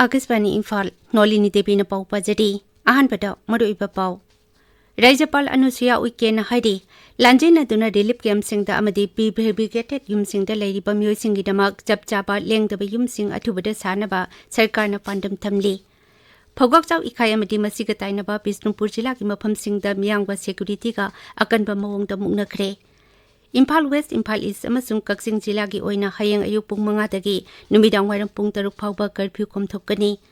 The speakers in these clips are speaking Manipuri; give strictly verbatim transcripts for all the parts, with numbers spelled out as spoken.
ꯑꯥꯀꯥꯁꯕꯥꯅꯤ ꯏꯝꯐꯥꯜ, ꯅꯣꯂꯤꯅꯤ ꯗꯦꯕꯤꯅ ꯄꯥꯎ ꯄꯥꯖꯔꯤ꯫ ꯑꯍꯥꯟꯕꯗ ꯃꯔꯨꯑꯣꯏꯕ ꯄꯥꯎ꯫ ꯔꯥꯖ꯭ꯌꯄꯥꯜ ꯑꯅꯨꯁꯨꯌꯥ ꯎꯏꯀꯦꯅ ꯍꯥꯏꯔꯤ, ꯂꯥꯟꯖꯦꯟꯅꯗꯨꯅ ꯔꯤꯂꯤꯐ ꯀꯦꯝꯞꯁꯤꯡꯗ ꯑꯃꯗꯤ ꯄ꯭ꯔꯤ ꯐꯦꯕ꯭ꯔꯤꯀꯦꯇꯦꯗ ꯌꯨꯝꯁꯤꯡꯗ ꯂꯩꯔꯤꯕ ꯃꯤꯑꯣꯏꯁꯤꯡꯒꯤꯗꯃꯛ ꯆꯞ ꯆꯥꯕ ꯂꯦꯡꯗꯕ ꯌꯨꯝꯁꯤꯡ ꯑꯊꯨꯕꯗ ꯁꯥꯅꯕ ꯁꯔꯀꯥꯔꯅ ꯄꯥꯟꯗꯝ ꯊꯝꯂꯤ꯫ ꯐꯧꯒꯥꯛꯆꯥꯎ ꯏꯀꯥꯏ ꯑꯃꯗꯤ ꯃꯁꯤꯒ ꯇꯥꯏꯅꯕ ꯕꯤꯁꯅꯨꯄꯨꯔ ꯖꯤꯂꯥꯒꯤ ꯃꯐꯝꯁꯤꯡꯗ ꯃꯤꯌꯥꯝꯒ ꯁꯦꯀ꯭ꯌꯨꯔꯤꯇꯤꯒ ꯑꯀꯟꯕ ꯃꯑꯣꯡꯗ ꯃꯨꯛꯅꯈ꯭ꯔꯦ꯫ ꯏꯝꯐꯥꯜ ꯋꯦꯁ꯭ꯠ, ꯏꯝꯐꯥꯜ ꯏꯁ꯭ꯠ ꯑꯃꯁꯨꯡ ꯀꯛꯆꯤꯡ ꯖꯤꯂꯥꯒꯤ ꯑꯣꯏꯅ ꯍꯌꯦꯡ ꯑꯌꯨꯛ ꯄꯨꯡ ꯃꯉꯥꯗꯒꯤ ꯅꯨꯃꯤꯗꯥꯡ ꯋꯥꯏꯔꯝ ꯄꯨꯡ ꯇꯔꯨꯛ ꯐꯥꯎꯕ ꯀꯔꯐ꯭ꯌꯨ ꯀꯣꯝꯊꯣꯛꯀꯅꯤ꯫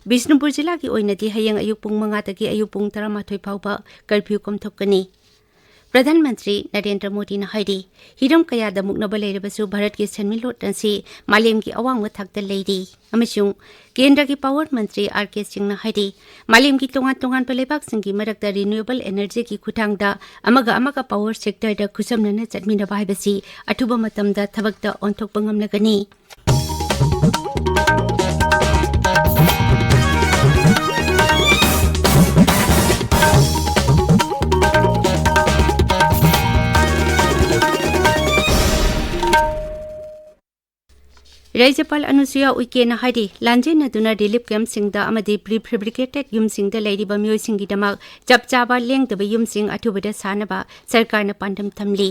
ꯕꯤꯁꯅꯨꯄꯨꯔ ꯖꯤꯂꯥꯒꯤ ꯑꯣꯏꯅꯗꯤ ꯍꯌꯦꯡ ꯑꯌꯨꯛ ꯄꯨꯡ ꯃꯉꯥꯗꯒꯤ ꯑꯌꯨꯛ ꯄꯨꯡ ꯇꯔꯥꯃꯥꯊꯣꯏ ꯐꯥꯎꯕ ꯀꯔꯐ꯭ꯌꯨ ꯀꯣꯝꯊꯣꯛꯀꯅꯤ꯫ ꯄ꯭ꯔꯙꯥꯟ ꯃꯟꯇ꯭ꯔꯤ ꯅꯔꯦꯟꯗ꯭ꯔ ꯃꯣꯗꯤꯅ ꯍꯥꯏꯔꯤ, ꯍꯤꯔꯝ ꯀꯌꯥꯗ ꯃꯨꯛꯅꯕ ꯂꯩꯔꯕꯁꯨ ꯚꯥꯔꯠꯀꯤ ꯁꯦꯟꯃꯤꯠꯂꯣꯟ ꯑꯁꯤ ꯃꯥꯂꯦꯝꯒꯤ ꯑꯋꯥꯡꯕ ꯊꯥꯛꯇ ꯂꯩꯔꯤ꯫ ꯑꯃꯁꯨꯡ ꯀꯦꯟꯗ꯭ꯔꯒꯤ ꯄꯥꯋꯔ ꯃꯟꯇ꯭ꯔꯤ ꯑꯥꯔ ꯀꯦ ꯁꯤꯡꯅ ꯍꯥꯏꯔꯤ, ꯃꯥꯂꯦꯝꯒꯤ ꯇꯣꯉꯥꯟ ꯇꯣꯉꯥꯟꯕ ꯂꯩꯕꯥꯛꯁꯤꯡꯒꯤ ꯃꯔꯛꯇ ꯔꯤꯅ꯭ꯌꯨꯑꯦꯕꯜ ꯑꯦꯅꯔꯖꯤꯒꯤ ꯈꯨꯠꯊꯥꯡꯗ ꯑꯃꯒ ꯑꯃꯒ ꯄꯥꯋꯔ ꯁꯦꯛꯇꯔꯗ ꯈꯨꯠꯁꯝꯅꯅ ꯆꯠꯃꯤꯟꯅꯕ ꯍꯥꯏꯕꯁꯤ ꯑꯊꯨꯕ ꯃꯇꯝꯗ ꯊꯕꯛꯇ ꯑꯣꯟꯊꯣꯛꯄ ꯉꯝꯂꯒꯅꯤ꯫ ꯔꯥꯖ꯭ꯌꯄꯥꯜ ꯑꯅꯨꯁꯨꯌꯥ ꯎꯏꯀꯦꯅ ꯍꯥꯏꯔꯤ, ꯂꯥꯟꯖꯦꯟꯅꯗꯨꯅ ꯔꯤꯂꯤꯐ ꯀꯦꯝꯞꯁꯤꯡꯗ ꯑꯃꯗꯤ ꯄ꯭ꯔꯤ ꯐꯦꯕ꯭ꯔꯤꯀꯦꯇꯦꯗ ꯌꯨꯝꯁꯤꯡꯗ ꯂꯩꯔꯤꯕ ꯃꯤꯑꯣꯏꯁꯤꯡꯒꯤꯗꯃꯛ ꯆꯞ ꯆꯥꯕ ꯂꯦꯡꯗꯕ ꯌꯨꯝꯁꯤꯡ ꯑꯊꯨꯕꯗ ꯁꯥꯅꯕ ꯁꯔꯀꯥꯔꯅ ꯄꯥꯟꯗꯝ ꯊꯝꯂꯤ꯫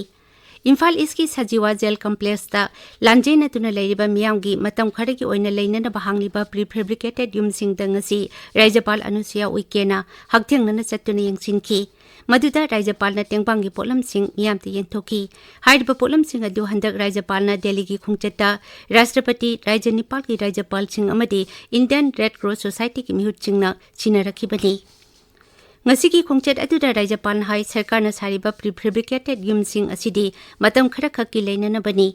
ꯏꯝꯐꯥꯜ ꯏꯁ꯭ꯠꯀꯤ ꯁꯖꯤꯋꯥ ꯖꯦꯜ ꯀꯝꯄ꯭ꯂꯦꯛꯁꯇ ꯂꯥꯟꯖꯦꯟꯅꯗꯨꯅ ꯂꯩꯔꯤꯕ ꯃꯤꯌꯥꯝꯒꯤ ꯃꯇꯝ ꯈꯔꯒꯤ ꯑꯣꯏꯅ ꯂꯩꯅꯅꯕ ꯍꯥꯡꯂꯤꯕ ꯄ꯭ꯔꯤ ꯐꯦꯕ꯭ꯔꯤꯀꯦꯇꯦꯗ ꯌꯨꯝꯁꯤꯡꯗ ꯉꯁꯤ ꯔꯥꯖ꯭ꯌꯄꯥꯜ ꯑꯅꯨꯁꯨꯌꯥ ꯎꯏꯀꯦꯅ ꯍꯛꯊꯦꯡꯅꯅ ꯆꯠꯇꯨꯅ ꯌꯦꯡꯁꯤꯟꯈꯤ꯫ ꯃꯗꯨꯗ ꯔꯥꯖ꯭ꯌꯄꯥꯜꯅ ꯇꯦꯡꯕꯥꯡꯒꯤ ꯄꯣꯠꯂꯝꯁꯤꯡ ꯃꯤꯌꯥꯝꯗ ꯌꯦꯟꯊꯣꯛꯈꯤ꯫ ꯍꯥꯏꯔꯤꯕ ꯄꯣꯠꯂꯝꯁꯤꯡ ꯑꯗꯨ ꯍꯟꯗꯛ ꯔꯥꯖ꯭ꯌꯄꯥꯜꯅ ꯗꯦꯜꯂꯤꯒꯤ ꯈꯣꯡꯆꯠꯇ ꯔꯥꯁꯇ꯭ꯔꯄꯇꯤ, ꯔꯥꯖ꯭ꯌ ꯅꯤꯄꯥꯜꯒꯤ ꯔꯥꯖ꯭ꯌꯄꯥꯜꯁꯤꯡ ꯑꯃꯗꯤ ꯏꯟꯗꯤꯌꯟ ꯔꯦꯗ ꯀ꯭ꯔꯣꯁ ꯁꯣꯁꯥꯏꯇꯤꯒꯤ ꯃꯤꯍꯨꯠꯁꯤꯡꯅ ꯁꯤꯟꯅꯔꯛꯈꯤꯕꯅꯤ꯫ ꯉꯁꯤꯒꯤ ꯈꯣꯡꯆꯠ ꯑꯗꯨꯗ ꯔꯥꯖ꯭ꯌꯄꯥꯜꯅ ꯍꯥꯏ, ꯁꯔꯀꯥꯔꯅ ꯁꯥꯔꯤꯕ ꯄ꯭ꯔꯤ ꯐꯦꯕ꯭ꯔꯤꯀꯦꯇꯦꯗ ꯌꯨꯝꯁꯤꯡ ꯑꯁꯤꯗꯤ ꯃꯇꯝ ꯈꯔꯈꯛꯀꯤ ꯂꯩꯅꯅꯕꯅꯤ꯫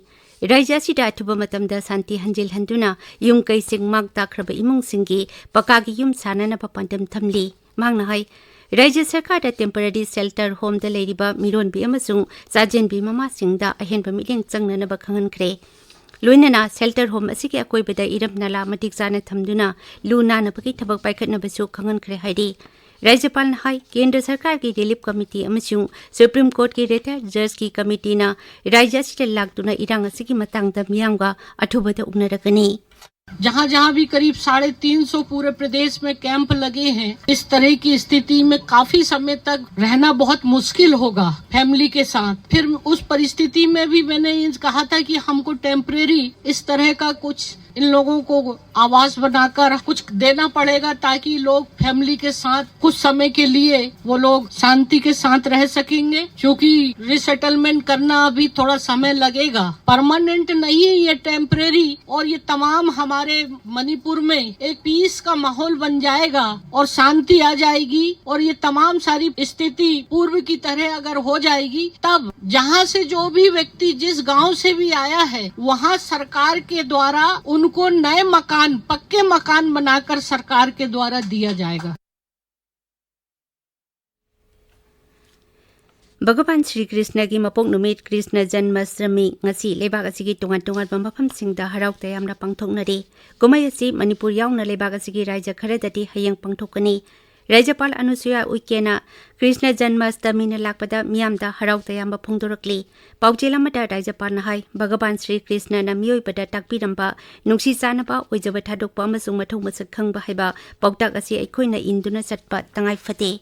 ꯔꯥꯖ꯭ꯌ ꯑꯁꯤꯗ ꯑꯊꯨꯕ ꯃꯇꯝꯗ ꯁꯥꯟꯇꯤ ꯍꯟꯖꯤꯜꯍꯟꯗꯨꯅ ꯌꯨꯝ ꯀꯩꯁꯤꯡ ꯃꯥꯡ ꯇꯥꯛꯈ꯭ꯔꯕ ꯏꯃꯨꯡꯁꯤꯡꯒꯤ ꯄꯀꯥꯒꯤ ꯌꯨꯝ ꯁꯥꯅꯅꯕ ꯄꯥꯟꯗꯝ ꯊꯝꯂꯤ꯫ ꯃꯍꯥꯛꯅ ꯍꯥꯏ, ꯔꯥꯖ꯭ꯌ ꯁꯔꯀꯥꯔꯗ ꯇꯦꯝꯄꯔꯦꯔꯤ ꯁꯦꯜꯇꯔ ꯍꯣꯝꯗ ꯂꯩꯔꯤꯕ ꯃꯤꯔꯣꯟꯕꯤ ꯑꯃꯁꯨꯡ ꯆꯥꯖꯦꯟꯕꯤ ꯃꯃꯥꯁꯤꯡꯗ ꯑꯍꯦꯟꯕ ꯃꯤꯠꯌꯦꯡ ꯆꯪꯅꯅꯕ ꯈꯪꯍꯟꯈ꯭ꯔꯦ꯫ ꯂꯣꯏꯅꯅ ꯁꯦꯜꯇꯔ ꯍꯣꯝ ꯑꯁꯤꯒꯤ ꯑꯀꯣꯏꯕꯗ ꯏꯔꯝ ꯅꯂꯥ ꯃꯇꯤꯛ ꯆꯥꯅ ꯊꯝꯗꯨꯅ ꯂꯨ ꯅꯥꯟꯅꯕꯒꯤ ꯊꯕꯛ ꯄꯥꯏꯈꯠꯅꯕꯁꯨ ꯈꯪꯍꯟꯈ꯭ꯔꯦ ꯍꯥꯏꯔꯤ꯫ ꯔꯥꯖ꯭ꯌꯄꯥꯜꯅ ꯍꯥꯏ, ꯀꯦꯟꯗ꯭ꯔ ꯁꯔꯀꯥꯔꯒꯤ ꯔꯤꯂꯤꯐ ꯀꯃꯤꯇꯤ ꯑꯃꯁꯨꯡ ꯁꯨꯄ꯭ꯔꯤꯝ ꯀꯣꯔꯠꯀꯤ ꯔꯤꯇꯥꯌꯔ ꯖꯖꯀꯤ ꯀꯃꯤꯇꯤꯅ ꯔꯥꯖ꯭ꯌ ꯑꯁꯤꯗ ꯂꯥꯛꯇꯨꯅ ꯏꯔꯥꯡ ꯑꯁꯤꯒꯤ ꯃꯇꯥꯡꯗ ꯃꯤꯌꯥꯝꯒ ꯑꯊꯨꯕꯗ ꯎꯅꯔꯒꯅꯤ꯫ जहाँ जहाँ भी करीब साढ़े तीन सौ पूरे प्रदेश में कैंप लगे हैं, इस तरह की स्थिति में काफी समय तक रहना बहुत मुश्किल होगा फैमिली के साथ। फिर उस परिस्थिति में भी मैंने ये कहा था कि हमको टेम्परेरी इस तरह का कुछ इन लोगों को आवास बनाकर कुछ देना पड़ेगा, ताकि लोग फैमिली के साथ कुछ समय के लिए वो लोग शांति के साथ रह सकेंगे, क्योंकि रिसेटलमेंट करना अभी थोड़ा समय लगेगा। परमानेंट नहीं है ये, टेम्परेरी। और ये तमाम हमारे मणिपुर में एक पीस का माहौल बन जाएगा और शांति आ जाएगी, और ये तमाम सारी स्थिति पूर्व की तरह अगर हो जाएगी, तब जहाँ से जो भी व्यक्ति जिस गांव से भी आया है, वहाँ सरकार के द्वारा उनको नए मकान, पक्के मकान बनाकर सरकार के द्वारा दिया जाएगा। ꯚꯒꯕꯥꯟ ꯁ꯭ꯔꯤ ꯀ꯭ꯔꯤꯁꯅꯒꯤ ꯃꯄꯣꯛ ꯅꯨꯃꯤꯠ ꯀ꯭ꯔꯤꯁꯅ ꯖꯟꯃꯁ꯭ꯇꯃꯤ ꯉꯁꯤ ꯂꯩꯕꯥꯛ ꯑꯁꯤꯒꯤ ꯇꯣꯉꯥꯟ ꯇꯣꯉꯥꯟꯕ ꯃꯐꯝꯁꯤꯡꯗ ꯍꯔꯥꯎ ꯇꯌꯥꯝꯅ ꯄꯥꯡꯊꯣꯛꯅꯔꯤ꯫ ꯀꯨꯝꯍꯩ ꯑꯁꯤ ꯃꯅꯤꯄꯨꯔ ꯌꯥꯎꯅ ꯂꯩꯕꯥꯛ ꯑꯁꯤꯒꯤ ꯔꯥꯏꯖ꯭ꯌ ꯈꯔꯗꯗꯤ ꯍꯌꯦꯡ ꯄꯥꯡꯊꯣꯛꯀꯅꯤ꯫ ꯔꯥꯏꯖ꯭ꯌꯄꯥꯜ ꯑꯅꯨꯁꯨꯌꯥ ꯎꯏꯀꯦꯅ ꯀ꯭ꯔꯤꯁꯅ ꯖꯟꯃꯁ꯭ꯇꯃꯤꯅ ꯂꯥꯛꯄꯗ ꯃꯤꯌꯥꯝꯗ ꯍꯔꯥꯎ ꯇꯌꯥꯝꯕ ꯐꯣꯡꯗꯣꯔꯛꯂꯤ꯫ ꯄꯥꯎꯖꯦꯜ ꯑꯃꯗ ꯔꯥꯏꯖ꯭ꯌꯄꯥꯜꯅ ꯍꯥꯏ, ꯚꯒꯕꯥꯟ ꯁ꯭ꯔꯤ ꯀ꯭ꯔꯤꯁꯅꯅ ꯃꯤꯑꯣꯏꯕꯗ ꯇꯥꯛꯄꯤꯔꯝꯕ ꯅꯨꯡꯁꯤ ꯆꯥꯟꯅꯕ, ꯑꯣꯏꯖꯕ ꯊꯥꯗꯣꯛꯄ ꯑꯃꯁꯨꯡ ꯃꯊꯧ ꯃꯁꯛ ꯈꯪꯕ ꯍꯥꯏꯕ ꯄꯥꯎꯇꯥꯛ ꯑꯁꯤ ꯑꯩꯈꯣꯏꯅ ꯏꯟꯗꯨꯅ ꯆꯠꯄ ꯇꯉꯥꯏ ꯐꯗꯦ꯫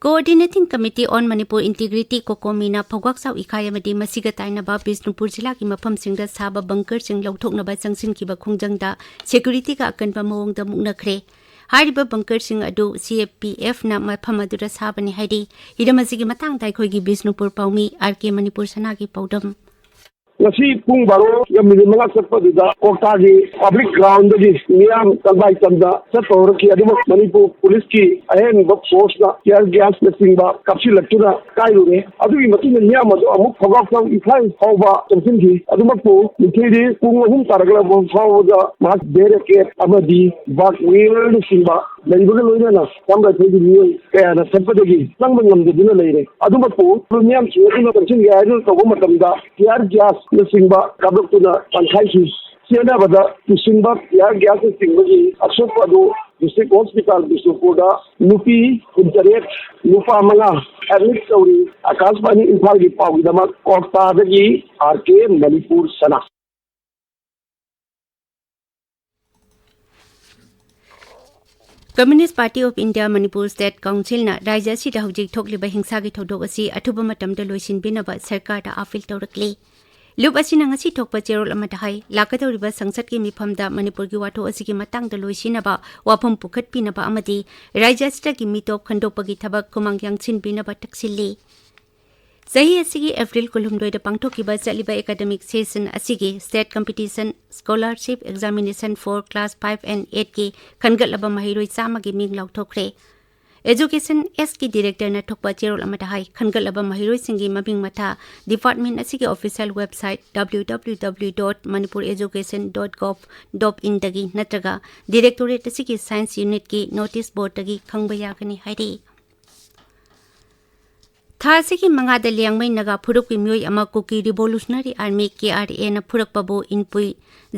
Coordinating Committee on Manipur Integrity, ꯀꯣꯀꯣꯃꯤꯅ ꯐꯧꯒꯥꯛꯆꯥꯎ ꯏꯀꯥꯏ ꯑꯃꯗꯤ ꯃꯁꯤꯒ ꯇꯥꯏꯅꯕ ꯕꯤꯁꯅꯨꯄꯨꯔ ꯖꯤꯂꯥꯒꯤ ꯃꯐꯝꯁꯤꯡꯗ ꯁꯥꯕ ꯕꯪꯀꯔꯁꯤꯡ ꯂꯧꯊꯣꯛꯅꯕ ꯆꯪꯁꯤꯟꯈꯤꯕ ꯈꯣꯡꯖꯪꯗ ꯁꯦꯀ꯭ꯌꯨꯔꯤꯇꯤꯒ ꯑꯀꯟꯕ ꯃꯑꯣꯡꯗ ꯃꯨꯛꯅꯈ꯭ꯔꯦ꯫ ꯍꯥꯏꯔꯤꯕ ꯕꯪꯀꯔꯁꯤꯡ ꯑꯗꯨ ꯁꯤ ꯑꯦ ꯄꯤ ꯑꯦꯐꯅ ꯃꯐꯝ ꯑꯗꯨꯗ ꯁꯥꯕꯅꯤ ꯍꯥꯏꯔꯤ꯫ ꯍꯤꯔꯝ ꯑꯁꯤꯒꯤ ꯃꯇꯥꯡꯗ ꯑꯩꯈꯣꯏꯒꯤ ꯕꯤꯁꯅꯨꯄꯨꯔ ꯄꯥꯎꯃꯤ ꯑꯥꯔ ꯀꯦ ꯃꯅꯤꯄꯨꯔ ꯁꯅꯥꯒꯤ ꯄꯥꯎꯗꯝ꯫ ꯉꯁꯤ ꯄꯨꯡ ꯕꯥꯔꯣꯒ ꯃꯤꯅꯤꯠ ꯃꯉꯥ ꯆꯠꯄꯗꯨꯗ ꯀꯣꯛꯇꯥꯒꯤ ꯄꯕ꯭ꯂꯤꯛ ꯒ꯭ꯔꯥꯎꯟꯗꯒꯤ ꯃꯤꯌꯥꯝ ꯆꯪꯕꯥꯏ ꯆꯪꯗ ꯆꯠꯄ ꯍꯧꯔꯛꯈꯤ꯫ ꯑꯗꯨꯕꯨ ꯃꯅꯤꯄꯨꯔ ꯄꯨꯂꯤꯁꯀꯤ ꯑꯍꯦꯟꯕ ꯐꯣꯔꯁꯅ ꯇꯤꯌꯥꯔ ꯒ꯭ꯌꯥꯁꯅꯆꯤꯡꯕ ꯀꯥꯞꯁꯤꯜꯂꯛꯇꯨꯅ ꯀꯥꯏꯔꯨꯔꯦ꯫ ꯑꯗꯨꯒꯤ ꯃꯇꯨꯡꯗ ꯃꯤꯌꯥꯝ ꯑꯗꯨ ꯑꯃꯨꯛ ꯐꯧꯒꯥꯛꯆꯥꯎ ꯏꯐꯥꯏ ꯐꯥꯎꯕ ꯆꯪꯁꯤꯟꯈꯤ꯫ ꯑꯗꯨꯃꯛꯄꯨ ꯅꯨꯡꯊꯤꯜꯒꯤ ꯄꯨꯡ ꯑꯍꯨꯝ ꯇꯥꯔꯛꯂꯕ ꯐꯥꯎꯕꯗ ꯃꯍꯥꯛ ꯕꯦꯔꯤꯀꯦꯗ ꯑꯃꯗꯤ ꯕꯥꯔꯕ ꯋꯥꯌꯔꯅꯆꯤꯡꯕ ꯂꯩꯕꯒ ꯂꯣꯏꯅꯅ ꯑꯁꯥꯝ ꯔꯥꯏꯐꯜꯒꯤ ꯃꯤꯑꯣꯏ ꯀꯌꯥꯅ ꯆꯠꯄꯗꯒꯤ ꯆꯪꯕ ꯉꯝꯗꯗꯨꯅ ꯂꯩꯔꯦ꯫ ꯑꯗꯨꯃꯛꯄꯨ ꯃꯤꯌꯥꯝꯁꯤꯡ ꯑꯗꯨꯅ ꯆꯪꯁꯤꯟꯒꯦ ꯍꯥꯏꯗꯨꯅ ꯇꯧꯕ ꯃꯇꯝꯗ ꯇꯤꯌꯥꯔ ꯒ꯭ꯌꯥꯁꯅꯆꯤꯡꯕ ꯀꯥꯞꯂꯛꯇꯨꯅ ꯇꯪꯈꯥꯏꯈꯤ꯫ ꯆꯦꯟꯅꯕꯗ ꯇꯨꯁꯤꯟꯕ ꯇꯤꯌꯥꯔ ꯒ꯭ꯌꯥꯁꯅꯆꯤꯡꯕꯒꯤ ꯑꯁꯣꯛꯄ ꯑꯗꯨ ꯗꯤꯁꯇ꯭ꯔꯤꯛ ꯍꯣꯁꯄꯤꯇꯥꯜ ꯕꯤꯁꯅꯨꯄꯨꯔꯗ ꯅꯨꯄꯤ ꯀꯨꯟꯇꯔꯦꯠ, ꯅꯨꯄꯥ ꯃꯉꯥ ꯑꯦꯗꯃꯤꯠ ꯇꯧꯔꯤ꯫ ꯑꯀꯥꯁꯕꯥꯅꯤ ꯏꯝꯐꯥꯜꯒꯤ ꯄꯥꯎꯒꯤꯗꯃꯛ ꯀꯣꯛꯇꯥꯗꯒꯤ ꯑꯥꯔ ꯀꯦ ꯃꯅꯤꯄꯨꯔ ꯁꯅꯥ꯫ Communist Party of India Manipur State Councilꯅ ꯔꯥꯖ꯭ꯌ ꯑꯁꯤꯗ ꯍꯧꯖꯤꯛ ꯊꯣꯛꯂꯤꯕ ꯍꯤꯡꯁꯥꯒꯤ ꯊꯧꯗꯣꯛ ꯑꯁꯤ ꯑꯊꯨꯕ ꯃꯇꯝꯗ ꯂꯣꯏꯁꯤꯟꯕꯤꯅꯕ ꯁꯔꯀꯥꯔꯗ ꯑꯥꯄꯤꯜ ꯇꯧꯔꯛꯂꯤ꯫ ꯂꯨꯞ ꯑꯁꯤꯅ ꯉꯁꯤ ꯊꯣꯛꯄ ꯆꯦꯔꯣꯜ ꯑꯃꯗ ꯍꯥꯏ, ꯂꯥꯛꯀꯗꯧꯔꯤꯕ ꯁꯪꯁꯠꯀꯤ ꯃꯤꯐꯝꯗ ꯃꯅꯤꯄꯨꯔꯒꯤ ꯋꯥꯊꯣꯛ ꯑꯁꯤꯒꯤ ꯃꯇꯥꯡꯗ ꯂꯣꯏꯁꯤꯟꯅꯕ ꯋꯥꯐꯝ ꯄꯨꯈꯠꯄꯤꯅꯕ ꯑꯃꯗꯤ ꯔꯥꯖ꯭ꯌ ꯑꯁꯤꯗꯒꯤ ꯃꯤꯇꯣꯞ ꯈꯟꯗꯣꯛꯄꯒꯤ ꯊꯕꯛ ꯈꯨꯃꯥꯡ ꯌꯥꯡꯁꯤꯟꯕꯤꯅꯕ ꯇꯛꯁꯤꯜꯂꯤ꯫ ꯆꯍꯤ ꯑꯁꯤꯒꯤ ꯑꯦꯄ꯭ꯔꯤꯜ ꯀꯨꯟꯍꯨꯝꯗꯣꯏꯗ ꯄꯥꯡꯊꯣꯛꯈꯤꯕ ꯆꯠꯂꯤꯕ academic session ꯑꯁꯤꯒꯤ State Competition Scholarship Examination for Class five and eight ꯀꯤ ꯈꯟꯒꯠꯂꯕ ꯃꯍꯩꯔꯣꯏ ꯆꯥꯝꯃꯒꯤ ꯃꯤꯡ ꯂꯥꯎꯊꯣꯛꯈ꯭ꯔꯦ꯫ Education Sꯀꯤ Directorꯅ ꯊꯣꯛꯄ ꯆꯦꯔꯣꯜ ꯑꯃꯗ ꯍꯥꯏ, ꯈꯟꯒꯠꯂꯕ ꯃꯍꯩꯔꯣꯏꯁꯤꯡꯒꯤ ꯃꯃꯤꯡ ꯃꯊꯥ department ꯑꯁꯤꯒꯤ official website W W W dot manipur education dot gov dot in ꯗꯒꯤ ꯅꯠꯇ꯭ꯔꯒ Directorate ꯑꯁꯤꯒꯤ Science Unitꯀꯤ notice boardꯇꯒꯤ ꯈꯪꯕ ꯌꯥꯒꯅꯤ ꯍꯥꯏꯔꯤ꯫ ꯊꯥ ꯑꯁꯤꯒꯤ ꯃꯉꯥꯗ ꯂꯤꯌꯥꯡꯃꯩ ꯅꯥꯒꯥ ꯐꯨꯔꯨꯞꯀꯤ ꯃꯤꯑꯣꯏ ꯑꯃ ꯀꯨꯀꯤ Revolutionary Army, K R A ꯅ ꯐꯨꯔꯛꯄꯕꯨ ꯏꯟꯄꯨꯏ,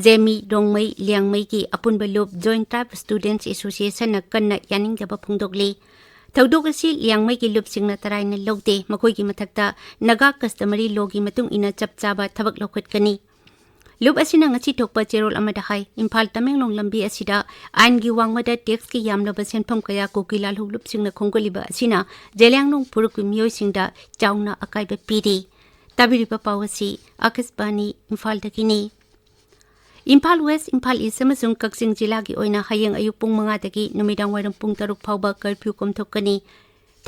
ꯖꯦꯃꯤ, ꯔꯣꯡꯃꯩ, ꯂꯤꯌꯥꯡꯃꯩꯒꯤ ꯑꯄꯨꯟꯕ ꯂꯨꯞ Joint Tribe Students Associationꯅ ꯀꯟꯅ ꯌꯥꯅꯤꯡꯗꯕ ꯐꯣꯡꯗꯣꯛꯂꯤ꯫ ꯊꯧꯗꯣꯛ ꯑꯁꯤ ꯂꯤꯌꯥꯡꯃꯩꯒꯤ ꯂꯨꯞꯁꯤꯡꯅ ꯇꯔꯥꯏꯅ ꯂꯧꯗꯦ꯫ ꯃꯈꯣꯏꯒꯤ ꯃꯊꯛꯇ ꯅꯥꯒꯥ customary lawꯒꯤ ꯃꯇꯨꯡ ꯏꯟꯅ ꯆꯞ ꯆꯥꯕ ꯊꯕꯛ ꯂꯧꯈꯠꯀꯅꯤ꯫ ꯂꯨꯞ ꯑꯁꯤꯅ ꯉꯁꯤ ꯊꯣꯛꯄ ꯆꯦꯔꯣꯜ ꯑꯃꯗ ꯍꯥꯏ, ꯏꯝꯐꯥꯜ ꯇꯃꯦꯡꯂꯣꯡ ꯂꯝꯕꯤ ꯑꯁꯤꯗ ꯑꯥꯏꯟꯒꯤ ꯋꯥꯡꯃꯗ taxꯀꯤ ꯌꯥꯝꯂꯕ ꯁꯦꯟꯐꯝ ꯀꯌꯥ ꯀꯨꯀꯤ ꯂꯥꯜꯍꯧ ꯂꯨꯞꯁꯤꯡꯅ ꯈꯣꯝꯒꯠꯂꯤꯕ ꯑꯁꯤꯅ ꯖꯦꯂꯤꯌꯥꯡꯂꯣꯡ ꯐꯨꯔꯨꯞꯀꯤ ꯃꯤꯑꯣꯏꯁꯤꯡꯗ ꯆꯥꯎꯅ ꯑꯀꯥꯏꯕ ꯄꯤꯔꯤ꯫ ꯇꯥꯕꯤꯔꯤꯕ ꯄꯥꯎ ꯑꯁꯤ ꯑꯀꯥꯁꯕꯥꯅꯤ ꯏꯝꯐꯥꯜꯗꯒꯤꯅꯤ꯫ ꯏꯝꯐꯥꯜ West, ꯏꯝꯐꯥꯜ East ꯑꯃꯁꯨꯡ ꯀꯛꯆꯤꯡ ꯖꯤꯂꯥꯒꯤ ꯑꯣꯏꯅ ꯍꯌꯦꯡ ꯑꯌꯨꯛ ꯄꯨꯡ ꯃꯉꯥꯗꯒꯤ ꯅꯨꯃꯤꯗꯥꯡ ꯋꯥꯏꯔꯝ ꯄꯨꯡ ꯇꯔꯨꯛ ꯐꯥꯎꯕ curfew ꯀꯣꯝꯊꯣꯛꯀꯅꯤ꯫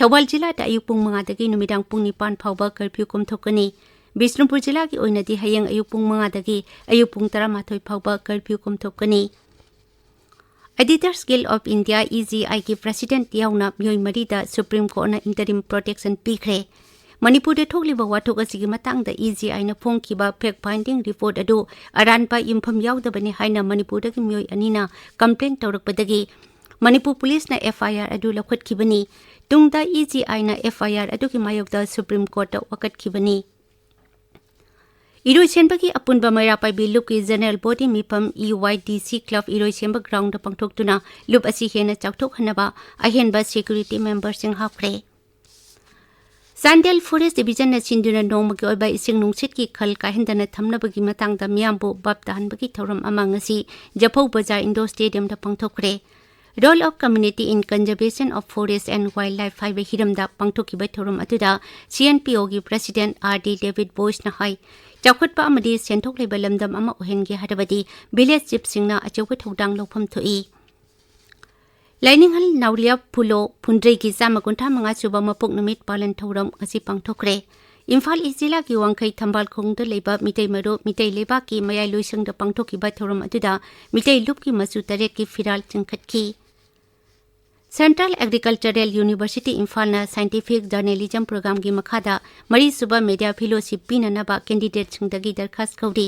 ꯊꯧꯕꯥꯜ ꯖꯤꯂꯥꯗ ꯑꯌꯨꯛ ꯄꯨꯡ ꯃꯉꯥꯗꯒꯤ ꯅꯨꯃꯤꯗꯥꯡ ꯄꯨꯡ ꯅꯤꯄꯥꯟ ꯐꯥꯎꯕ curfew ꯀꯣꯝꯊꯣꯛꯀꯅꯤ꯫ ꯕꯤꯁꯅꯨꯄꯨꯔ ꯖꯤꯂꯥꯒꯤ ꯑꯣꯏꯅꯗꯤ ꯍꯌꯦꯡ ꯑꯌꯨꯛ ꯄꯨꯡ ꯃꯉꯥꯗꯒꯤ ꯑꯌꯨꯛ ꯄꯨꯡ ꯇꯔꯥꯃꯥꯊꯣꯏ ꯐꯥꯎꯕ curfew ꯀꯣꯝꯊꯣꯛꯀꯅꯤ꯫ Editors Guild of India, E G I ꯒꯤ President ꯌꯥꯎꯅ ꯃꯤꯑꯣꯏ ꯃꯔꯤꯗ Supreme Courtꯅ interim protection ꯄꯤꯈ꯭ꯔꯦ꯫ ꯃꯅꯤꯄꯨꯔꯗ ꯊꯣꯛꯂꯤꯕ ꯋꯥꯊꯣꯛ ꯑꯁꯤꯒꯤ ꯃꯇꯥꯡꯗ E G I ꯅ ꯐꯣꯡꯈꯤꯕ fact finding report ꯑꯗꯨ ꯑꯔꯥꯟꯕ ꯌꯨꯝꯐꯝ ꯌꯥꯎꯗꯕꯅꯤ ꯍꯥꯏꯅ ꯃꯅꯤꯄꯨꯔꯗꯒꯤ ꯃꯤꯑꯣꯏ ꯑꯅꯤꯅ complaint ꯇꯧꯔꯛꯄꯗꯒꯤ ꯃꯅꯤꯄꯨꯔ ꯄꯨꯂꯤꯁꯅ F I R ꯑꯗꯨ ꯂꯧꯈꯠꯈꯤꯕꯅꯤ꯫ ꯇꯨꯡꯗ E G I ꯅ F I R ꯑꯗꯨꯒꯤ ꯃꯥꯌꯣꯛꯇ Supreme Courtꯇ ꯋꯥꯀꯠꯈꯤꯕꯅꯤ꯫ ꯏꯔꯣꯏꯁꯦꯝꯕꯒꯤ ꯑꯄꯨꯟꯕ ꯃꯩꯔꯥ ꯄꯥꯏꯕꯤ ꯂꯨꯞꯀꯤ General Body ꯃꯤꯐꯝ E Y D C Club ꯏꯔꯣꯏꯁꯦꯝꯕ groundꯗ ꯄꯥꯡꯊꯣꯛꯇꯨꯅ ꯂꯨꯞ ꯑꯁꯤ ꯍꯦꯟꯅ ꯆꯥꯎꯊꯣꯛꯍꯟꯅꯕ ꯑꯍꯦꯟꯕ security memberꯁꯤꯡ ꯍꯥꯞꯈ꯭ꯔꯦ꯫ ꯆꯥꯟꯗꯦꯜ Forest Divisionꯅ ꯁꯤꯟꯗꯨꯅ ꯅꯣꯡꯃꯒꯤ ꯑꯣꯏꯕ ꯏꯁꯤꯡ ꯅꯨꯡꯁꯤꯠꯀꯤ ꯈꯜ ꯀꯥꯏꯍꯟꯗꯅ ꯊꯝꯅꯕꯒꯤ ꯃꯇꯥꯡꯗ ꯃꯤꯌꯥꯝꯕꯨ ꯚꯥꯞ ꯇꯥꯍꯟꯕꯒꯤ ꯊꯧꯔꯝ ꯑꯃ ꯉꯁꯤ ꯖꯐꯧ ꯕꯖꯥꯔ Indoor Stadiumꯗ ꯄꯥꯡꯊꯣꯛꯈ꯭ꯔꯦ꯫ Role of Community in Conservation of Forest and Wildlife ꯍꯥꯏꯕ ꯍꯤꯔꯝꯗ ꯄꯥꯡꯊꯣꯛꯈꯤꯕ ꯊꯧꯔꯝ ꯑꯗꯨꯗ C N P Oꯒꯤ President R D David Boyceꯅ ꯍꯥꯏ, ꯆꯥꯎꯈꯠꯄ ꯑꯃꯗꯤ ꯁꯦꯟꯊꯣꯛ ꯂꯩꯕ ꯂꯝꯗꯝ ꯑꯃ ꯑꯣꯏꯍꯟꯒꯦ ꯍꯥꯏꯔꯕꯗꯤ village chiefꯁꯤꯡꯅ ꯑꯆꯧꯕ ꯊꯧꯗꯥꯡ ꯂꯧꯐꯝ ꯊꯣꯛꯏ꯫ ꯂꯥꯏꯅꯤꯡꯍꯜ ꯅꯥꯎꯔꯤꯌꯥ ꯐꯨꯂꯣ ꯐꯨꯟꯗ꯭ꯔꯩꯒꯤ ꯆꯥꯝꯃ ꯀꯨꯟꯊ꯭ꯔꯥ ꯃꯉꯥ ꯁꯨꯕ ꯃꯄꯣꯛ ꯅꯨꯃꯤꯠ ꯄꯥꯂꯟ ꯊꯧꯔꯝ ꯉꯁꯤ ꯄꯥꯡꯊꯣꯛꯈ꯭ꯔꯦ꯫ ꯏꯝꯐꯥꯜ ꯏꯁ ꯖꯤꯂꯥꯒꯤ ꯋꯥꯡꯈꯩ ꯊꯝꯕꯥꯜ ꯈꯣꯡꯗ ꯂꯩꯕ ꯃꯤꯇꯩ ꯃꯔꯨꯞ ꯃꯤꯇꯩ ꯂꯩꯕꯥꯛꯀꯤ ꯃꯌꯥꯏ ꯂꯣꯏꯁꯪꯗ ꯄꯥꯡꯊꯣꯛꯈꯤꯕ ꯊꯧꯔꯝ ꯑꯗꯨꯗ ꯃꯤꯇꯩ ꯂꯨꯞꯀꯤ ꯃꯆꯨ ꯇꯔꯦꯠꯀꯤ ꯐꯤꯔꯥꯜ ꯆꯤꯡꯈꯠꯈꯤ꯫ Central Agricultural University ꯏꯝꯐꯥꯜꯅ Scientific Journalism Programꯒꯤ ꯃꯈꯥꯗ ꯃꯔꯤꯁꯨꯕ Media Fellowship ꯄꯤꯅꯅꯕ candidateꯁꯤꯡꯗꯒꯤ ꯗꯔꯈꯥꯁ ꯀꯧꯔꯤ꯫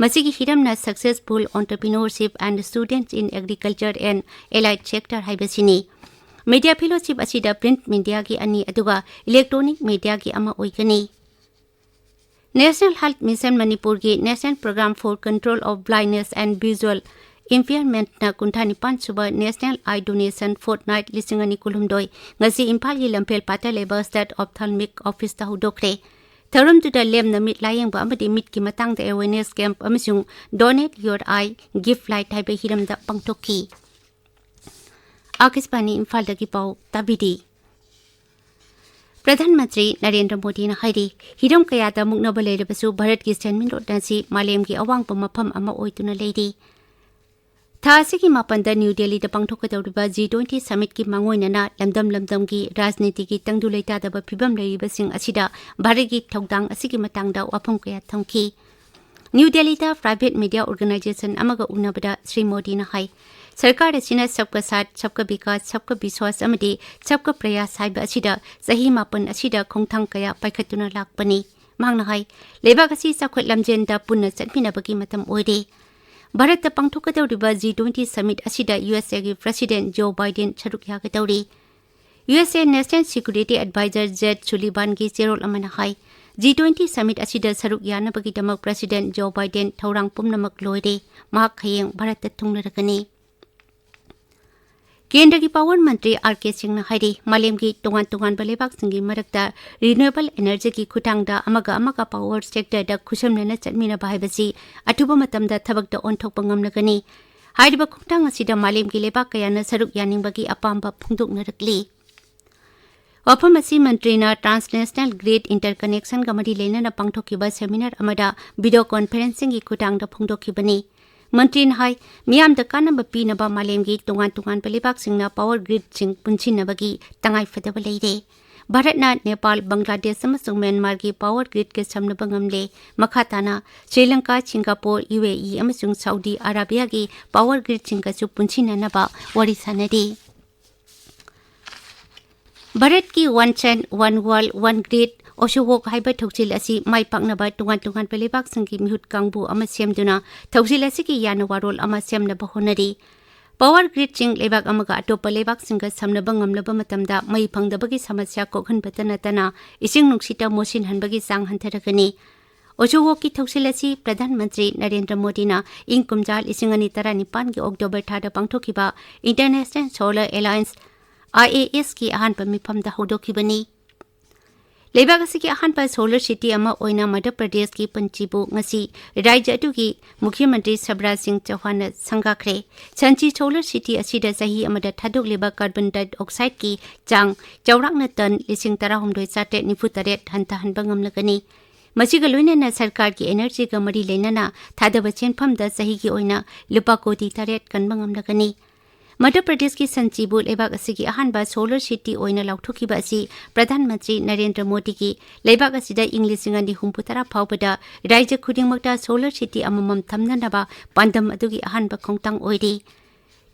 ꯃꯁꯤꯒꯤ ꯍꯤꯔꯝꯅ Successful Entrepreneurship and Students in Agriculture and Allied Sector ꯍꯥꯏꯕꯁꯤꯅꯤ꯫ Media Fellowship ꯑꯁꯤꯗ print mediaꯒꯤ ꯑꯅꯤ ꯑꯗꯨꯒ electronic mediaꯒꯤ ꯑꯃ ꯑꯣꯏꯒꯅꯤ꯫ National Health Mission ꯃꯅꯤꯄꯨꯔꯒꯤ National Program for Control of Blindness and Visual Impairementꯅ ꯀꯨꯟꯊ꯭ꯔꯥ ꯅꯤꯄꯥꯟ ꯁꯨꯕ National Eye Donation Fortnight ꯂꯤꯁꯤꯡ ꯑꯅꯤ ꯀꯨꯟꯍꯨꯝꯗꯣꯏ ꯉꯁꯤ ꯏꯝꯐꯥꯜꯒꯤ ꯂꯝꯐꯦꯜ ꯄꯥꯠꯇ ꯂꯩꯕ State Ophthalmic Officeꯇ ꯍꯧꯗꯣꯛꯈ꯭ꯔꯦ꯫ ꯊꯧꯔꯝꯗꯨꯗ ꯂꯦꯝꯅ ꯃꯤꯠ ꯂꯥꯌꯦꯡꯕ ꯑꯃꯗꯤ ꯃꯤꯠꯀꯤ ꯃꯇꯥꯡꯗ awareness camp ꯑꯃꯁꯨꯡ Donate Your Eye, Give Light ꯍꯥꯏꯕ ꯍꯤꯔꯝꯗ ꯄꯥꯡꯊꯣꯛꯈꯤ꯫ ꯑꯥꯀꯥꯁꯕꯥꯅꯤ ꯏꯝꯐꯥꯜꯗꯒꯤ ꯄꯥꯎ ꯇꯥꯕꯤꯔꯤ꯫ ꯄ꯭ꯔꯙꯥꯟ ꯃꯟꯇ꯭ꯔꯤ ꯅꯔꯦꯟꯗ꯭ꯔ ꯃꯣꯗꯤꯅ ꯍꯥꯏꯔꯤ, ꯍꯤꯔꯝ ꯀꯌꯥꯗ ꯃꯨꯛꯅꯕ ꯂꯩꯔꯕꯁꯨ ꯚꯥꯔꯠꯀꯤ ꯁꯦꯟꯃꯤꯠꯂꯣꯟ ꯑꯁꯤ ꯃꯥꯂꯦꯝꯒꯤ ꯑꯋꯥꯡꯕ ꯃꯐꯝ ꯑꯃ ꯑꯣꯏꯗꯨꯅ ꯂꯩꯔꯤ꯫ ꯊꯥ ꯑꯁꯤꯒꯤ ꯃꯥꯄꯟꯗ ꯅ꯭ꯌꯨ ꯗꯦꯜꯂꯤꯗ ꯄꯥꯡꯊꯣꯛꯀꯗꯧꯔꯤꯕ G twenty summitꯀꯤ ꯃꯥꯡꯑꯣꯏꯅꯅ ꯂꯝꯗꯝ ꯂꯝꯗꯝꯒꯤ ꯔꯥꯖꯅꯤꯇꯤꯒꯤ ꯇꯪꯗꯨ ꯂꯩꯇꯥꯗꯕ ꯐꯤꯕꯝ ꯂꯩꯔꯤꯕꯁꯤꯡ ꯑꯁꯤꯗ ꯚꯥꯔꯠꯀꯤ ꯊꯧꯗꯥꯡ ꯑꯁꯤꯒꯤ ꯃꯇꯥꯡꯗ ꯋꯥꯐꯝ ꯀꯌꯥ ꯊꯝꯈꯤ꯫ ꯅ꯭ꯌꯨ ꯗꯦꯜꯂꯤꯗ private media organization ꯑꯃꯒ ꯎꯅꯕꯗ ꯁ꯭ꯔꯤ ꯃꯣꯗꯤꯅ ꯍꯥꯏ, ꯁꯔꯀꯥꯔ ꯑꯁꯤꯅ ꯁꯕꯀꯥ ꯁꯥꯊ, ꯁꯕꯀꯥ ꯕꯤꯀꯥꯁ, ꯁꯕꯀꯥ ꯕꯤꯁ꯭ꯋꯥꯁ ꯑꯃꯗꯤ ꯁꯕꯀꯥ ꯄ꯭ꯔꯌꯥꯁ ꯍꯥꯏꯕ ꯑꯁꯤꯗ ꯆꯍꯤ ꯃꯥꯄꯟ ꯑꯁꯤꯗ ꯈꯣꯡꯊꯥꯡ ꯀꯌꯥ ꯄꯥꯏꯈꯠꯇꯨꯅ ꯂꯥꯛꯄꯅꯤ꯫ ꯃꯍꯥꯛꯅ ꯍꯥꯏ, ꯂꯩꯕꯥꯛ ꯑꯁꯤ ꯆꯥꯎꯈꯠ ꯂꯝꯖꯦꯟꯗ ꯄꯨꯟꯅ ꯆꯠꯃꯤꯟꯅꯕꯒꯤ ꯃꯇꯝ ꯑꯣꯏꯔꯦ꯫ ꯚꯥꯔꯠꯇ ꯄꯥꯡꯊꯣꯛꯀꯗꯧꯔꯤꯕ G twenty summit ꯑꯁꯤꯗ U S Aꯒꯤ President Joe Biden ꯁꯔꯨꯛ ꯌꯥꯒꯗꯧꯔꯤ꯫ U S A National Security Advisor Jake Sullivanꯒꯤ ꯆꯦꯔꯣꯜ ꯑꯃꯅ ꯍꯥꯏ, G twenty summit ꯑꯁꯤꯗ ꯁꯔꯨꯛ ꯌꯥꯅꯕꯒꯤꯗꯃꯛ President Joe Biden ꯊꯧꯔꯥꯡ ꯄꯨꯝꯅꯃꯛ ꯂꯣꯏꯔꯦ꯫ ꯃꯍꯥꯛ ꯍꯌꯦꯡ ꯚꯥꯔꯠꯇ ꯊꯨꯡꯂꯔꯒꯅꯤ꯫ ꯀꯦꯟꯗ꯭ꯔꯒꯤ power ꯃꯟꯇ꯭ꯔꯤ R K Singhꯅ ꯍꯥꯏꯔꯤ, ꯃꯥꯂꯦꯝꯒꯤ ꯇꯣꯉꯥꯟ ꯇꯣꯉꯥꯟꯕ ꯂꯩꯕꯥꯛꯁꯤꯡꯒꯤ ꯃꯔꯛꯇ renewable energyꯒꯤ ꯈꯨꯠꯊꯥꯡꯗ ꯑꯃꯒ ꯑꯃꯒ power sectorꯗ ꯈꯨꯠꯁꯝꯅꯅ ꯆꯠꯃꯤꯟꯅꯕ ꯍꯥꯏꯕꯁꯤ ꯑꯊꯨꯕ ꯃꯇꯝꯗ ꯊꯕꯛꯇ ꯑꯣꯟꯊꯣꯛꯄ ꯉꯝꯂꯒꯅꯤ꯫ ꯍꯥꯏꯔꯤꯕ ꯈꯣꯡꯊꯥꯡ ꯑꯁꯤꯗ ꯃꯥꯂꯦꯝꯒꯤ ꯂꯩꯕꯥꯛ ꯀꯌꯥꯅ ꯁꯔꯨꯛ ꯌꯥꯅꯤꯡꯕꯒꯤ ꯑꯄꯥꯝꯕ ꯐꯣꯡꯗꯣꯛꯅꯔꯛꯂꯤ꯫ ꯋꯥꯐꯝ ꯑꯁꯤ ꯃꯟꯇ꯭ꯔꯤꯅ Transnational Grid Interconnectionꯒ ꯃꯔꯤ ꯂꯩꯅꯅ ꯄꯥꯡꯊꯣꯛꯈꯤꯕ seminar ꯑꯃꯗ video conferencingꯒꯤ ꯈꯨꯠꯊꯥꯡꯗ ꯐꯣꯡꯗꯣꯛꯈꯤꯕꯅꯤ꯫ ꯃꯟꯇ꯭ꯔꯤꯅ ꯍꯥꯏ, ꯃꯤꯌꯥꯝꯗ ꯀꯥꯟꯅꯕ ꯄꯤꯅꯕ ꯃꯥꯂꯦꯝꯒꯤ ꯇꯣꯉꯥꯟ ꯇꯣꯉꯥꯟꯕ ꯂꯩꯕꯥꯛꯁꯤꯡꯅ power gridꯁꯤꯡ ꯄꯨꯟꯁꯤꯟꯅꯕꯒꯤ ꯇꯉꯥꯏꯐꯗꯕ ꯂꯩꯔꯦ꯫ ꯚꯥꯔꯠꯅ ꯅꯦꯄꯥꯜ, ꯕꯪꯒ꯭ꯂꯥꯗꯦꯁ ꯑꯃꯁꯨꯡ ꯃ꯭ꯌꯥꯟꯃꯥꯔꯒꯤ power gridꯀ ꯁꯝꯅꯕ ꯉꯝꯂꯦ꯫ ꯃꯈꯥ ꯇꯥꯅ ꯁ꯭ꯔꯤꯂꯪꯀꯥ, ꯁꯤꯡꯒꯥꯄꯨꯔ, UAE ꯑꯃꯁꯨꯡ ꯁꯥꯎꯗꯤ ꯑꯔꯥꯕꯤꯌꯥꯒꯤ power gridꯁꯤꯡꯒꯁꯨ ꯄꯨꯟꯁꯤꯟꯅꯅꯕ ꯋꯥꯔꯤ ꯁꯥꯅꯔꯤ꯫ ꯚꯥꯔꯠꯀꯤ One Sun, One World, One Grid, ꯑꯣꯁꯨꯋꯣꯛ ꯍꯥꯏꯕ ꯊꯧꯁꯤꯜ ꯑꯁꯤ ꯃꯥꯏ ꯄꯥꯛꯅꯕ ꯇꯣꯉꯥꯟ ꯇꯣꯉꯥꯟꯕ ꯂꯩꯕꯥꯛꯁꯤꯡꯒꯤ ꯃꯤꯍꯨꯠ ꯀꯥꯡꯕꯨ ꯑꯃ ꯁꯦꯝꯗꯨꯅ ꯊꯧꯁꯤꯜ ꯑꯁꯤꯒꯤ ꯌꯥꯅ ꯋꯥꯔꯣꯜ ꯑꯃ ꯁꯦꯝꯅꯕ ꯍꯣꯠꯅꯔꯤ꯫ Power gridꯁꯤꯡ ꯂꯩꯕꯥꯛ ꯑꯃꯒ ꯑꯇꯣꯞꯄ ꯂꯩꯕꯥꯛꯁꯤꯡꯒ ꯁꯝꯅꯕ ꯉꯝꯂꯕ ꯃꯇꯝꯗ ꯃꯩ ꯐꯪꯗꯕꯒꯤ ꯁꯃꯁ꯭ꯌꯥ ꯀꯣꯛꯍꯟꯕꯇ ꯅꯠꯇꯅ ꯏꯁꯤꯡ ꯅꯨꯡꯁꯤꯠꯇ ꯃꯣꯠꯁꯤꯟꯍꯟꯕꯒꯤ ꯆꯥꯡ ꯍꯟꯊꯔꯛꯀꯅꯤ꯫ ꯑꯣꯁꯨꯋꯣꯛꯀꯤ ꯊꯧꯁꯤꯜ ꯑꯁꯤ ꯄ꯭ꯔꯙꯥꯟ ꯃꯟꯇ꯭ꯔꯤ ꯅꯔꯦꯟꯗ꯭ꯔ ꯃꯣꯗꯤꯅ ꯏꯪ ꯀꯨꯝꯖꯥ ꯂꯤꯁꯤꯡ ꯑꯅꯤ ꯇꯔꯥꯅꯤꯄꯥꯟꯒꯤ October ꯊꯥꯗ ꯄꯥꯡꯊꯣꯛꯈꯤꯕ International Solar Alliance, IASꯀꯤ ꯑꯍꯥꯟꯕ ꯃꯤꯐꯝꯗ ꯍꯧꯗꯣꯛꯈꯤꯕꯅꯤ꯫ ꯂꯩꯕꯥꯛ ꯑꯁꯤꯒꯤ ꯑꯍꯥꯟꯕ solar city ꯑꯃ ꯑꯣꯏꯅ ꯃꯙ꯭ꯌ ꯄ꯭ꯔꯗꯦꯁꯀꯤ ꯄꯟꯆꯤꯕꯨ ꯉꯁꯤ ꯔꯥꯖ꯭ꯌ ꯑꯗꯨꯒꯤ ꯃꯨꯈ꯭ꯌ ꯃꯟꯇ꯭ꯔꯤ ꯁꯕꯔꯥꯖ ꯁꯤꯡ ꯆꯧꯍꯥꯟꯅ ꯁꯪꯒꯥꯈ꯭ꯔꯦ꯫ ꯁꯟꯆꯤ solar city ꯑꯁꯤꯗ ꯆꯍꯤ ꯑꯃꯗ ꯊꯥꯗꯣꯛꯂꯤꯕ carbon dioxideꯀꯤ ꯆꯥꯡ ꯆꯥꯎꯔꯥꯛꯅ ꯇꯟ ꯂꯤꯁꯤꯡ ꯇꯔꯥꯍꯨꯝꯗꯣꯏ ꯆꯥꯇ꯭ꯔꯦꯠ ꯅꯤꯐꯨ ꯇꯔꯦꯠ ꯍꯟꯊꯍꯟꯕ ꯉꯝꯂꯒꯅꯤ꯫ ꯃꯁꯤꯒ ꯂꯣꯏꯅꯅ ꯁꯔꯀꯥꯔꯒꯤ energyꯒ ꯃꯔꯤ ꯂꯩꯅꯅ ꯊꯥꯗꯕ ꯁꯦꯟꯐꯝꯗ ꯆꯍꯤꯒꯤ ꯑꯣꯏꯅ ꯂꯨꯄꯥ ꯀꯣꯇꯤ ꯇꯔꯦꯠ ꯀꯟꯕ ꯉꯝꯂꯒꯅꯤ꯫ ꯃꯙ꯭ꯌ ꯄ꯭ꯔꯗꯦꯁꯀꯤ ꯁꯟꯆꯤꯕꯨ ꯂꯩꯕꯥꯛ ꯑꯁꯤꯒꯤ ꯑꯍꯥꯟꯕ solar city ꯑꯣꯏꯅ ꯂꯥꯎꯊꯣꯛꯈꯤꯕ ꯑꯁꯤ ꯄ꯭ꯔꯙꯥꯟ ꯃꯟꯇ꯭ꯔꯤ ꯅꯔꯦꯟꯗ꯭ꯔ ꯃꯣꯗꯤꯒꯤ ꯂꯩꯕꯥꯛ ꯑꯁꯤꯗ ꯏꯪ ꯂꯤꯁꯤꯡ ꯑꯅꯤ ꯍꯨꯝꯐꯨ ꯇꯔꯥ ꯐꯥꯎꯕꯗ ꯔꯥꯖ꯭ꯌ ꯈꯨꯗꯤꯡꯃꯛꯇ solar city ꯑꯃꯃꯝ ꯊꯝꯅꯅꯕ ꯄꯥꯟꯗꯝ ꯑꯗꯨꯒꯤ ꯑꯍꯥꯟꯕ ꯈꯣꯡꯊꯥꯡ ꯑꯣꯏꯔꯤ꯫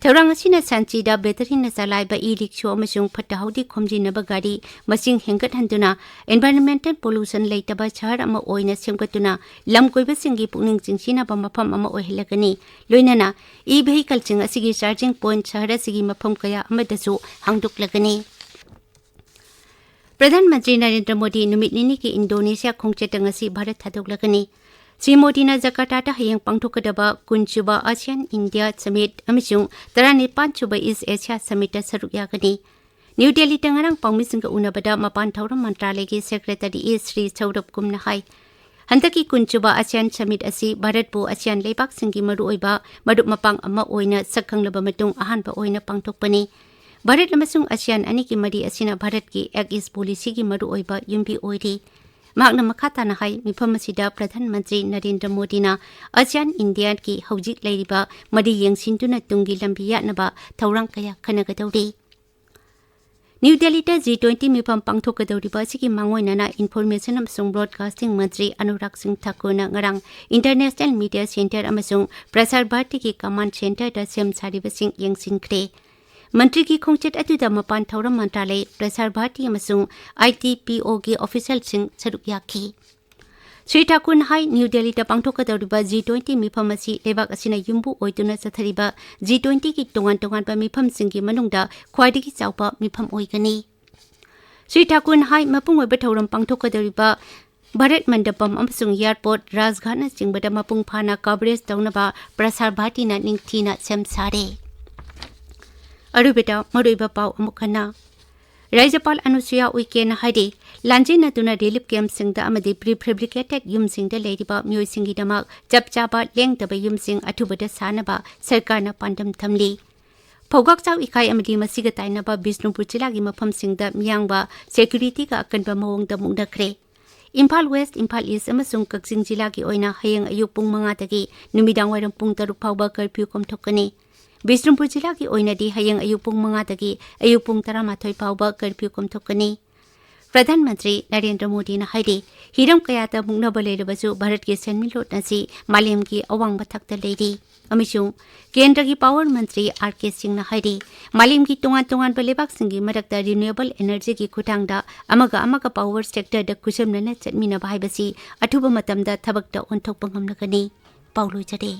ꯊꯧꯔꯥꯡ ꯑꯁꯤꯅ ꯁꯟꯆꯤꯗ batteryꯅ ꯆꯂꯥꯏꯕ e-rickshaw ꯑꯃꯁꯨꯡ ꯐꯠꯇ ꯍꯥꯎꯗꯤ ꯈꯣꯝꯖꯤꯟꯅꯕ ꯒꯥꯔꯤ ꯃꯁꯤꯡ ꯍꯦꯟꯒꯠꯍꯟꯗꯨꯅ environmental pollution ꯂꯩꯇꯕ ꯁꯍꯔ ꯑꯃ ꯑꯣꯏꯅ ꯁꯦꯝꯒꯠꯇꯨꯅ ꯂꯝ ꯀꯣꯏꯕꯁꯤꯡꯒꯤ ꯄꯨꯛꯅꯤꯡ ꯆꯤꯡꯁꯤꯟꯅꯕ ꯃꯐꯝ ꯑꯃ ꯑꯣꯏꯍꯜꯂꯒꯅꯤ꯫ ꯂꯣꯏꯅꯅ e-vehicleꯁꯤꯡ ꯑꯁꯤꯒꯤ charging point ꯁꯍꯔ ꯑꯁꯤꯒꯤ ꯃꯐꯝ ꯀꯌꯥ ꯑꯃꯗꯁꯨ ꯍꯥꯡꯗꯣꯛꯂꯒꯅꯤ꯫ ꯄ꯭ꯔꯙꯥꯟ ꯃꯟꯇ꯭ꯔꯤ ꯅꯔꯦꯟꯗ꯭ꯔ ꯃꯣꯗꯤ ꯅꯨꯃꯤꯠ ꯅꯤꯅꯤꯒꯤ ꯏꯟꯗꯣꯅꯦꯁꯤꯌꯥ ꯈꯣꯡꯆꯠꯇ ꯉꯁꯤ ꯚꯥꯔꯠ ꯊꯥꯗꯣꯛꯂꯒꯅꯤ꯫ ꯁ꯭ꯔꯤ ꯃꯣꯗꯤꯅ ꯖꯀꯥꯔꯇꯥꯗ ꯍꯌꯦꯡ ꯄꯥꯡꯊꯣꯛꯀꯗꯕ ꯀꯨꯟꯁꯨꯕ ASEAN India Summit ꯑꯃꯁꯨꯡ ꯇꯔꯥꯅꯤꯄꯥꯟꯁꯨꯕ East Asia Summitꯇ ꯁꯔꯨꯛ ꯌꯥꯒꯅꯤ꯫ ꯅ꯭ꯌꯨ ꯗꯦꯜꯂꯤꯗ ꯉꯔꯥꯡ ꯄꯥꯎꯃꯤꯁꯤꯡꯒ ꯎꯅꯕꯗ ꯃꯄꯥꯟ ꯊꯧꯔꯝ ꯃꯟꯇ꯭ꯔꯥꯂꯌꯒꯤ secretary ꯁ꯭ꯔꯤ ꯁꯧꯔꯚ ꯀꯨꯝꯅ ꯍꯥꯏ, ꯍꯟꯗꯛꯀꯤ ꯀꯨꯟꯁꯨꯕ ꯑꯁꯤꯌꯥꯟ ꯁꯃꯤꯠ ꯑꯁꯤ ꯚꯥꯔꯠꯄꯨ ꯑꯁꯤꯌꯥꯟ ꯂꯩꯕꯥꯛꯁꯤꯡꯒꯤ ꯃꯔꯨꯑꯣꯏꯕ ꯃꯔꯨꯞ ꯃꯄꯥꯡ ꯑꯃ ꯑꯣꯏꯅ ꯁꯛꯈꯪꯂꯕ ꯃꯇꯨꯡ ꯑꯍꯥꯟꯕ ꯑꯣꯏꯅ ꯄꯥꯡꯊꯣꯛꯄꯅꯤ꯫ ꯚꯥꯔꯠ ꯑꯃꯁꯨꯡ ꯑꯁꯤꯌꯥꯟ ꯑꯅꯤꯒꯤ ꯃꯔꯤ ꯑꯁꯤꯅ ꯚꯥꯔꯠꯀꯤ ꯑꯦꯛ ꯏꯁ ꯄꯣꯂꯤꯁꯤꯒꯤ ꯃꯔꯨꯑꯣꯏꯕ ꯌꯨꯝꯕꯤ ꯑꯣꯏꯔꯤ꯫ ꯃꯍꯥꯛꯅ ꯃꯈꯥ ꯇꯥꯅ ꯍꯥꯏ, ꯃꯤꯐꯝ ꯑꯁꯤꯗ ꯄ꯭ꯔꯙꯥꯟ ꯃꯟꯇ꯭ꯔꯤ ꯅꯔꯦꯟꯗ꯭ꯔ ꯃꯣꯗꯤꯅ ꯑꯁꯤꯌꯥꯟ ꯏꯟꯗꯤꯌꯥꯒꯤ ꯍꯧꯖꯤꯛ ꯂꯩꯔꯤꯕ ꯃꯔꯤ ꯌꯦꯡꯁꯤꯟꯗꯨꯅ ꯇꯨꯡꯒꯤ ꯂꯝꯕꯤ ꯌꯥꯠꯅꯕ ꯊꯧꯔꯥꯡ ꯀꯌꯥ ꯈꯟꯅꯒꯗꯧꯔꯤ꯫ ꯅ꯭ꯌꯨ ꯗꯦꯜꯂꯤꯗ ꯖꯤ ꯇ꯭ꯋꯦꯟꯇꯤ ꯃꯤꯐꯝ ꯄꯥꯡꯊꯣꯛꯀꯗꯧꯔꯤꯕ ꯑꯁꯤꯒꯤ ꯃꯥꯡꯑꯣꯏꯅꯅ ꯏꯟꯐꯣꯔꯃꯦꯁꯟ ꯑꯃꯁꯨꯡ ꯕ꯭ꯔꯣꯗꯀꯥꯁꯇꯤꯡ ꯃꯟꯇ꯭ꯔꯤ ꯑꯅꯨꯔꯥꯒ ꯁꯤꯡ ꯊꯥꯀꯨꯔꯅ ꯉꯔꯥꯡ ꯏꯟꯇꯔꯅꯦꯁꯅꯦꯜ ꯃꯤꯗꯤꯌꯥ ꯁꯦꯟꯇꯔ ꯑꯃꯁꯨꯡ ꯄ꯭ꯔꯁꯥꯔ ꯚꯥꯔꯇꯤꯒꯤ ꯀꯃꯥꯟꯗ ꯁꯦꯟꯇꯔꯗ ꯁꯦꯝ ꯁꯥꯔꯤꯕꯁꯤꯡ ꯌꯦꯡꯁꯤꯟꯈ꯭ꯔꯦ꯫ ꯃꯟꯇ꯭ꯔꯤꯒꯤ ꯈꯣꯡꯆꯠ ꯑꯗꯨꯗ ꯃꯄꯥꯟ ꯊꯧꯔꯝ ꯃꯟꯇ꯭ꯔꯥꯂꯌ, ꯄ꯭ꯔꯁꯥꯔ ꯚꯥꯔꯇꯤ ꯑꯃꯁꯨꯡ ꯑꯥꯏ ꯇꯤ ꯄꯤ ꯑꯣꯒꯤ ꯑꯣꯐꯤꯁꯤꯌꯦꯜꯁꯤꯡ ꯁꯔꯨꯛ ꯌꯥꯈꯤ꯫ ꯁ꯭ꯔꯤ ꯊꯥꯀꯨꯔꯅ ꯍꯥꯏ, ꯅ꯭ꯌꯨ ꯗꯦꯜꯂꯤꯗ ꯄꯥꯡꯊꯣꯛꯀꯗꯧꯔꯤꯕ ꯖꯤ ꯇ꯭ꯋꯦꯟꯇꯤ ꯃꯤꯐꯝ ꯑꯁꯤ ꯂꯩꯕꯥꯛ ꯑꯁꯤꯅ ꯌꯨꯝꯕꯨ ꯑꯣꯏꯗꯨꯅ ꯆꯠꯊꯔꯤꯕ ꯖꯤ ꯇ꯭ꯋꯦꯟꯇꯤꯒꯤ ꯇꯣꯉꯥꯟ ꯇꯣꯉꯥꯟꯕ ꯃꯤꯐꯝꯁꯤꯡꯒꯤ ꯃꯅꯨꯡꯗ ꯈ꯭ꯋꯥꯏꯗꯒꯤ ꯆꯥꯎꯕ ꯃꯤꯐꯝ ꯑꯣꯏꯒꯅꯤ꯫ ꯁ꯭ꯔꯤ ꯊꯥꯀꯨꯔꯅ ꯍꯥꯏ, ꯃꯄꯨꯡ ꯑꯣꯏꯕ ꯊꯧꯔꯝ ꯄꯥꯡꯊꯣꯛꯀꯗꯧꯔꯤꯕ ꯚꯥꯔꯠ ꯃꯟꯗꯄꯝ ꯑꯃꯁꯨꯡ ꯑꯦꯌꯔꯄꯣꯔꯠ, ꯔꯥꯖꯘꯥꯠꯅꯆꯤꯡꯕꯗ ꯃꯄꯨꯡ ꯐꯥꯅ ꯀꯚꯔꯦꯖ ꯇꯧꯅꯕ ꯄ꯭ꯔꯁꯥꯔ ꯚꯥꯔꯇꯤꯅ ꯅꯤꯡꯊꯤꯅ ꯁꯦꯝ ꯁꯥꯔꯦ꯫ ꯑꯔꯣꯏꯕꯗ ꯃꯔꯨꯑꯣꯏꯕ ꯄꯥꯎ ꯑꯃꯨꯛ ꯍꯟꯅ꯫ ꯔꯥꯖ꯭ꯌꯄꯥꯜ ꯑꯅꯨꯁꯨꯌꯥ ꯎꯏꯀꯦꯅ ꯍꯥꯏꯔꯤ, ꯂꯥꯟꯖꯦꯟꯅꯗꯨꯅ ꯔꯤꯂꯤꯐ ꯀꯦꯝꯞꯁꯤꯡꯗ ꯑꯃꯗꯤ ꯄ꯭ꯔꯤ ꯐꯦꯕ꯭ꯔꯤꯀꯦꯇꯦꯗ ꯌꯨꯝꯁꯤꯡꯗ ꯂꯩꯔꯤꯕ ꯃꯤꯑꯣꯏꯁꯤꯡꯒꯤꯗꯃꯛ ꯆꯞ ꯆꯥꯕ ꯂꯦꯡꯗꯕ ꯌꯨꯝꯁꯤꯡ ꯑꯊꯨꯕꯗ ꯁꯥꯅꯕ ꯁꯔꯀꯥꯔꯅ ꯄꯥꯟꯗꯝ ꯊꯝꯂꯤ꯫ ꯐꯧꯒꯥꯛ ꯆꯥꯎ ꯏꯀꯥꯏ ꯑꯃꯗꯤ ꯃꯁꯤꯒ ꯇꯥꯏꯅꯕ ꯕꯤꯁꯅꯨꯄꯨꯔ ꯖꯤꯂꯥꯒꯤ ꯃꯐꯝꯁꯤꯡꯗ ꯃꯤꯌꯥꯝꯕ ꯁꯦꯀ꯭ꯌꯨꯔꯤꯇꯤꯒ ꯑꯀꯟꯕ ꯃꯑꯣꯡꯗ ꯃꯨꯛꯅꯈ꯭ꯔꯦ꯫ ꯏꯝꯐꯥꯜ ꯋꯦꯁ꯭ꯠ, ꯏꯝꯐꯥꯜ ꯏꯁ꯭ꯠ ꯑꯃꯁꯨꯡ ꯀꯛꯆꯤꯡ ꯖꯤꯂꯥꯒꯤ ꯑꯣꯏꯅ ꯍꯌꯦꯡ ꯑꯌꯨꯛ ꯄꯨꯡ ꯃꯉꯥꯗꯒꯤ ꯅꯨꯃꯤꯗꯥꯡꯋꯥꯏꯔꯝ ꯄꯨꯡ ꯇꯔꯨꯛ ꯐꯥꯎꯕ ꯀꯔꯐ꯭ꯌꯨ ꯀꯣꯝꯊꯣꯛꯀꯅꯤ꯫ ꯕꯤꯁꯅꯨꯄꯨꯔ ꯖꯤꯂꯥꯒꯤ ꯑꯣꯏꯅꯗꯤ ꯍꯌꯦꯡ ꯑꯌꯨꯛ ꯄꯨꯡ ꯃꯉꯥꯗꯒꯤ ꯑꯌꯨꯛ ꯄꯨꯡ ꯇꯔꯥꯃꯥꯊꯣꯏ ꯐꯥꯎꯕ ꯀꯔꯐ꯭ꯌꯨ ꯀꯣꯝꯊꯣꯛꯀꯅꯤ꯫ ꯄ꯭ꯔꯙꯥꯟ ꯃꯟꯇ꯭ꯔꯤ ꯅꯔꯦꯟꯗ꯭ꯔ ꯃꯣꯗꯤꯅ ꯍꯥꯏꯔꯤ, ꯍꯤꯔꯝ ꯀꯌꯥꯗ ꯃꯨꯛꯅꯕ ꯂꯩꯔꯕꯁꯨ ꯚꯥꯔꯠꯀꯤ ꯁꯦꯟꯃꯤꯠꯂꯣꯟ ꯑꯁꯤ ꯃꯥꯂꯦꯝꯒꯤ ꯑꯋꯥꯡꯕ ꯊꯥꯛꯇ ꯂꯩꯔꯤ ꯑꯃꯁꯨꯡ ꯀꯦꯟꯗ꯭ꯔꯒꯤ ꯄꯥꯋꯔ ꯃꯟꯇ꯭ꯔꯤ ꯑꯥꯔ ꯀꯦ ꯁꯤꯡꯅ ꯍꯥꯏꯔꯤ, ꯃꯥꯂꯦꯝꯒꯤ ꯇꯣꯉꯥꯟ ꯇꯣꯉꯥꯟꯕ ꯂꯩꯕꯥꯛꯁꯤꯡꯒꯤ ꯃꯔꯛꯇ ꯔꯤꯅ꯭ꯌꯨꯑꯦꯕꯜ ꯑꯦꯅꯔꯖꯤꯒꯤ ꯈꯨꯠꯊꯥꯡꯗ ꯑꯃꯒ ꯑꯃꯒ ꯄꯥꯋꯔ ꯁꯦꯛꯇꯔꯗ ꯈꯨꯠꯁꯝꯅꯅ ꯆꯠꯃꯤꯟꯅꯕ ꯍꯥꯏꯕꯁꯤ ꯑꯊꯨꯕ ꯃꯇꯝꯗ ꯊꯕꯛꯇ ꯑꯣꯟꯊꯣꯛꯄ ꯉꯝꯂꯒꯅꯤ꯫ ꯄꯥꯎ ꯂꯣꯏꯖꯔꯦ꯫